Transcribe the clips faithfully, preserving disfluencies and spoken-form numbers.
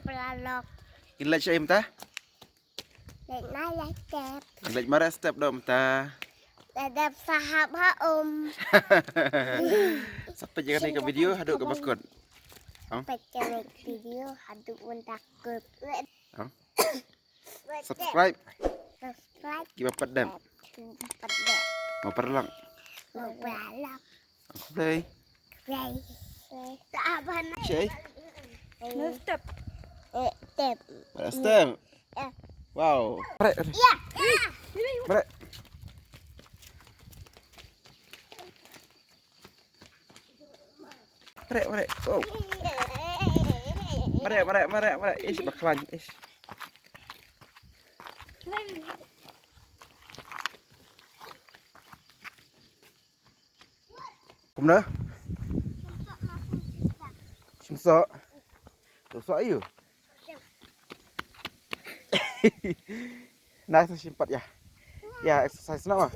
Paralok. Ngin leit shaei mynta? Leit mareh step. Ngin leit mareh step doh mynta. Leit dep sahap ha um. Sa peit ïa kane ka video haduh kaba kut. Peit ïa kane ka video haduh mynta kut. Subscribe. Subscribe. Kiba pat dep. Kiba pat dep. Mo paralok. Mo paralok. Play. Play. Shaei? Move step. Eh, step. Mareh step. Eh. Wow. Mareh. Ya. Mareh. Mareh, mareh. Wow. Mareh, mareh, mareh, mareh. Ish, ba khlaiñ, ish. Kumno? Shim soh. To soh aïu? Nice, shim pat ïa. Ïa exercise noh ma.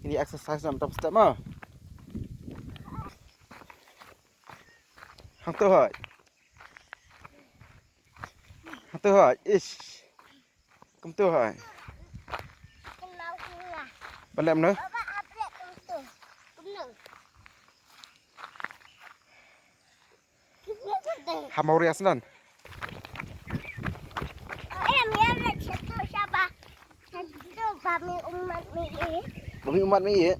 Ini exercise noh, top step ma. Hangto hoi. Hangto hoi. Ish. Kumto hoi. Ban leh kumno? Ha Mawria snan. Ba mi ummat mi ïeit.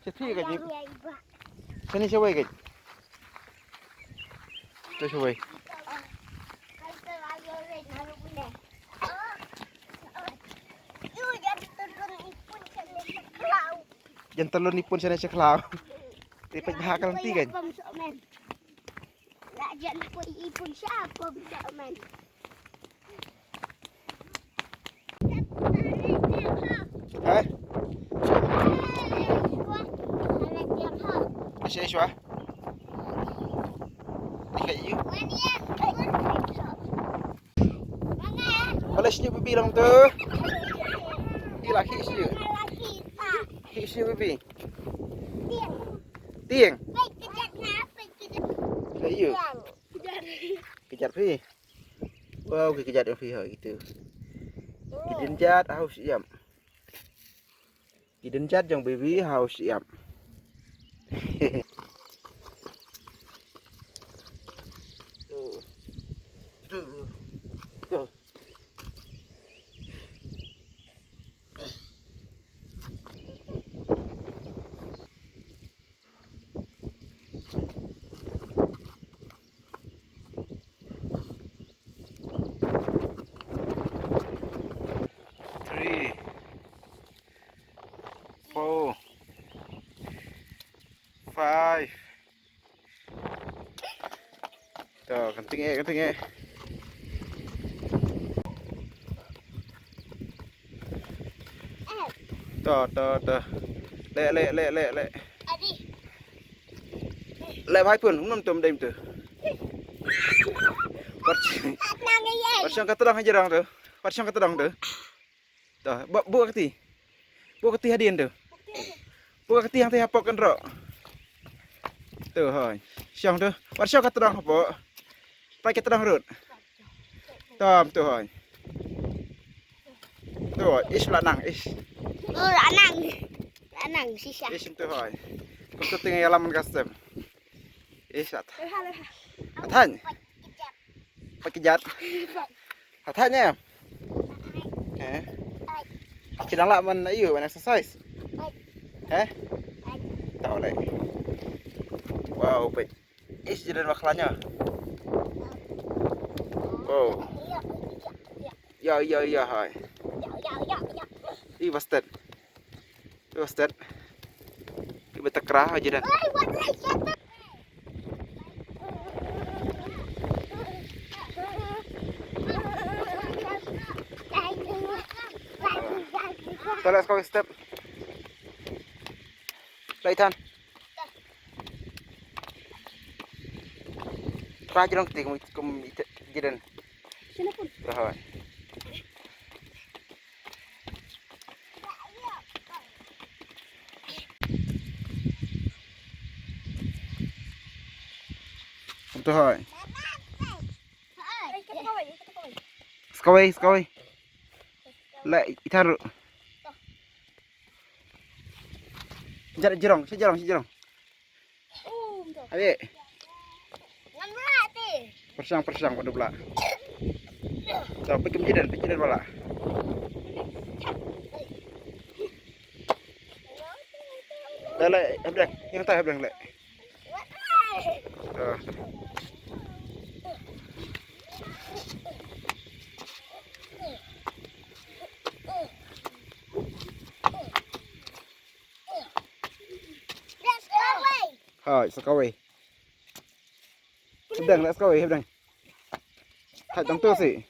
Sha phi ka jingïeit. Shane shawei ka. To shawei. Jan tylli ipun shane sha khlaw. Te peit bha ka lynti kan. Ha? Ashe shwa. Dikha yu. Wala shi bibi lang tu. Ila hi shi. Hi shi bibi. Tieng. Kayu. Kejat phi. Wow, ki kejat phi ha gitu. Ki dien jat ha u shyiap. Ki dien jat jong baby ha u shyiap. Three, four, five. To, kan tyngeh, kan tyngeh. To, to, to. Leh, leh, leh, leh, leh. Leh bha pun, ngam tum dei tu. Wat, wat shong ka tdong ha jrong tu. Wat shong ka tdong tu. To, buh, buh ka kti. Buh ka kti hadien tu. Buh ka kti hangtei hapoh kynroh. Tu hoi. Shong tu. Wat shong ka tdong hapoh. Peit ka tdong rud. Tam tu hoi. Tu, ish la nang, ish. Oh, la nang. La nang, shisha. Ish tu hoi. Kumtu tyngeh ïalam ka step. Ish la. Than. Pat kejat. Hat hat ne. Eh. Ki dang lah man ayu man exercise. Eh. Tau leh. Wow, peit. Ish, jadan bakhlanya. Wow. Ya, ya, ya, hai. Ih, bastard. Ih, bastard. Ih, betekra aja dah. Tara, kau step. Laitan. Pra jirong ti kum, kum ite, jiren. Sini pun. Rahawai. Untuk hai. Kawei, kawei. Leh i than ruh. Jar jirong, shi jirong, shi jirong. Abi. Pyrshang, pyrshang, padu bla. Tau, pikim jidan, pikim jidan bala. Dah leh, hapdeng, yang tai hapdeng leh. Tau. Hai, sa kawei. Hapdeng, let's go, hapdeng. Hai, tang tu si.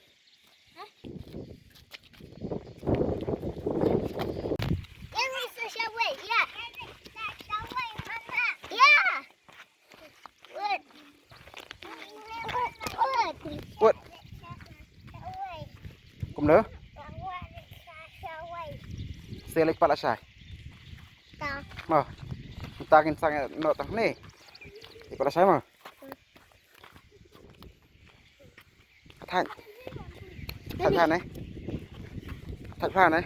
Wait. Kumno? Selik pala sai. Mo. Takin sang no tang ni. Di pala sai mo. Thach. Thach ha ne. Thach ha ne.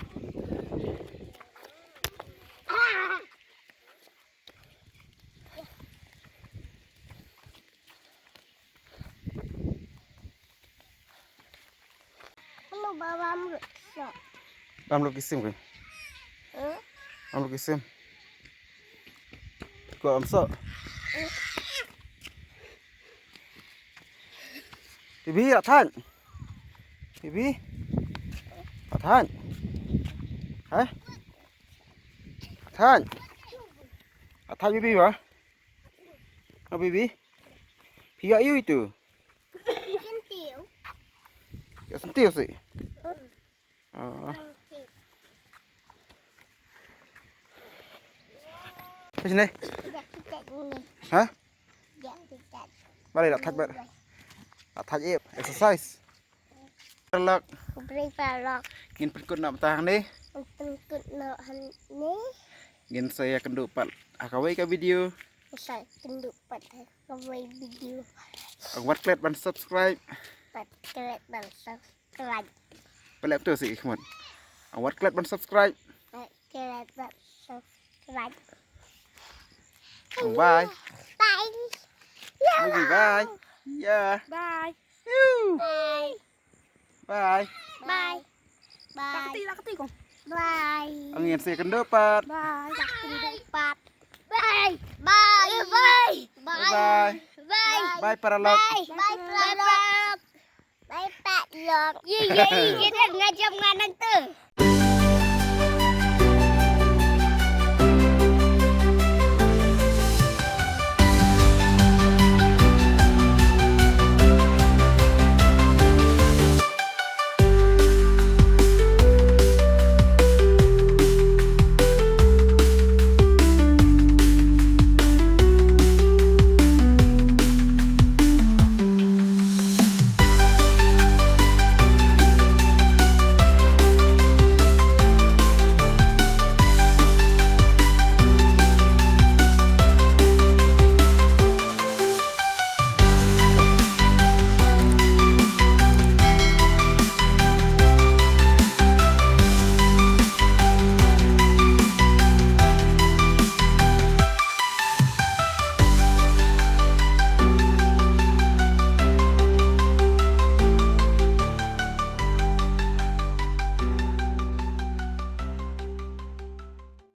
Bam lu kisim ke. Bam lu kisim. Ko am so. Bibi, rat than. Bibi. Rat than. Hah? Rat than. Rat than bibi ba? Oh, bibi. Phi ïa ïu itu. Ïa senti si. Ah. Sini. Ha? Bale la thaj ba. La thaj ip exercise. Paralok. Bring paralok. Ngin pynkut noh mynta hangne. Pynkut noh hangne. Ngin sa ïa kynduh pat ha kawei ka video. Sa kynduh pat ha kawei video. Wat klet ban subscribe. Wat klet ban subscribe. Pale tu si khmut. Wat klet ban subscribe. Wat klet ban subscribe. Bye. Bye. Bye. Bye. Bye. Bye. Bye. Bye. Bye. Bye. Ang ngin sa ïa kynduh pat. Bye. Bye. Bye. Bye. Bye. Bye. Bye. Bye paralok. Bye. Bye paralok. Bye paralok. Ye ye ye, ngajam ngan nang tu.